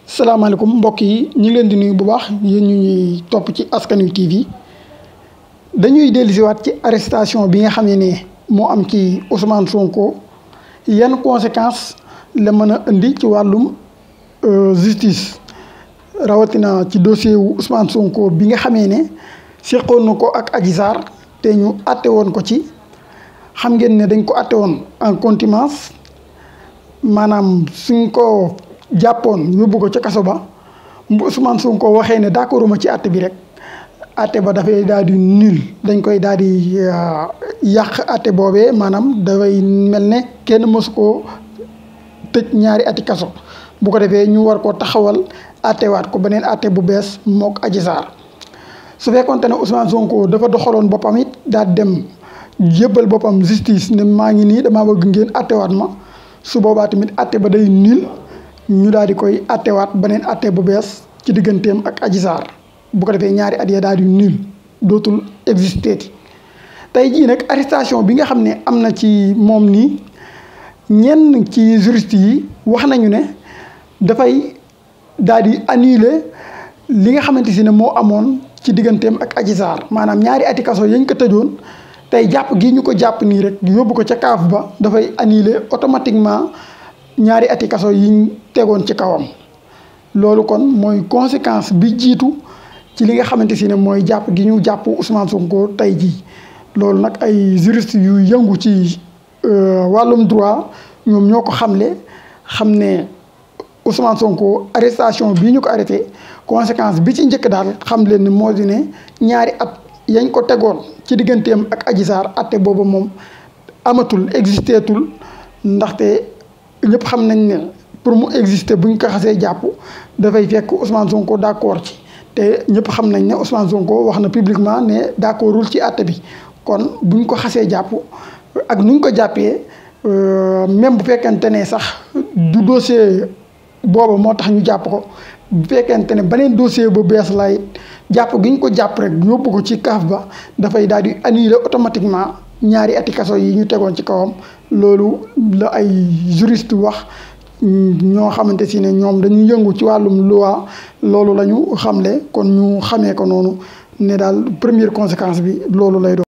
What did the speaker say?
salaamaaleykum mbokk yi ñu ngi leen di nuyu bu baax yéen ñu ñuy topp ci Askan Wi TV dañuy dellusiwaat ci arrestation bi nga xam ne moo am ci Ousmane Sonko yan conséquences la mën a indi ci wàllum justice rawatina ci dossier wu Ousmane Sonko bi nga xamee ne seqoon na ko ak Adji Sarr te ñu àtte woon ko ci xam ngeen ne dañ ko àtte woon en contumace maanaam suñ ko jàppoon yóbbu ko ca kaso ba bu Ousmane Sonko waxee ne d'accorduma ci àtte bi rek àtte ba dafay daal di nul dañ koy daal di yàq àtte boobee maanaam dafay mel ne kenn mësu koo tëj ñaari ati kaso bu ko defee ñu war koo taxawal àttewaat ko beneen àtte bu bees mook Adji Sarr su fekkoonte ne Ousmane Sonko dafa doxaloon boppam it daal dem jébbal boppam justice ne maa ngi nii damaa bëgg ngeen àttewaat ma su boobaa tamit àtte ba day nul ñu daal di koy àttewaat beneen àtte bu bees ci digganteem ak Adji Sarr bu ko defee ñaari at ya daal di nul dootul exister tey jii nag arrestation bi nga xam ne am na ci moom nii ñenn ci juriste yi wax nañu ne dafay daal di annuler li nga xamante si ne moo amoon ci digganteem ak Adji Sarr maanaam ñaari ati kaso yañ ko tëjoon tey jàpp gi ñu ko jàpp nii rek yóbbu ko ca kaaf ba dafay annuler automatiquement ñaari ati kaso yiñ tegoon ci kawam loolu kon mooy conséquence bi jiitu ci li nga xamante si ne mooy jàpp gi ñu jàpp Ousmane Sonko tey jii loolu nag ay juriste yu yëngu ci wàllum droit ñoom ñoo ko xamle xam ne Ousmane Sonko arrestation bii ñu ko arrêté conséquence bi ci njëkk daal xam leen ni moo di ne ñaari at yañ ko tegoon ci digganteem ak Adji Sarr atte boobu moom amatul existeetul ndaxte ñëpp xam nañ ne pour mu exister buñ ko xasee jàpp dafay fekk Ousmane Sonko d'accord ci te ñëpp xam nañ ne Ousmane Sonko wax na publiquement ne d'accordul ci àtte bi kon buñ ko xasee jàpp ak nuñ ko jàppee même bu fekkente ne sax du dossier booba moo tax ñu jàpp ko bu fekkente ne beneen dossier bu bees lay jàpp gi ñu ko jàpp rek yóbbu ko ci kaaf ba dafay daal di annuler automatiquement ñaari ati kaso yi ñu tegoon ci kawam loolu la ay juriste wax ñoo xamante si ne ñoom dañuy yëngu ci wàllum loi loolu la ñu xamle kon ñu xamee ko noonu ne daal première conséquence bi loolu lay doon.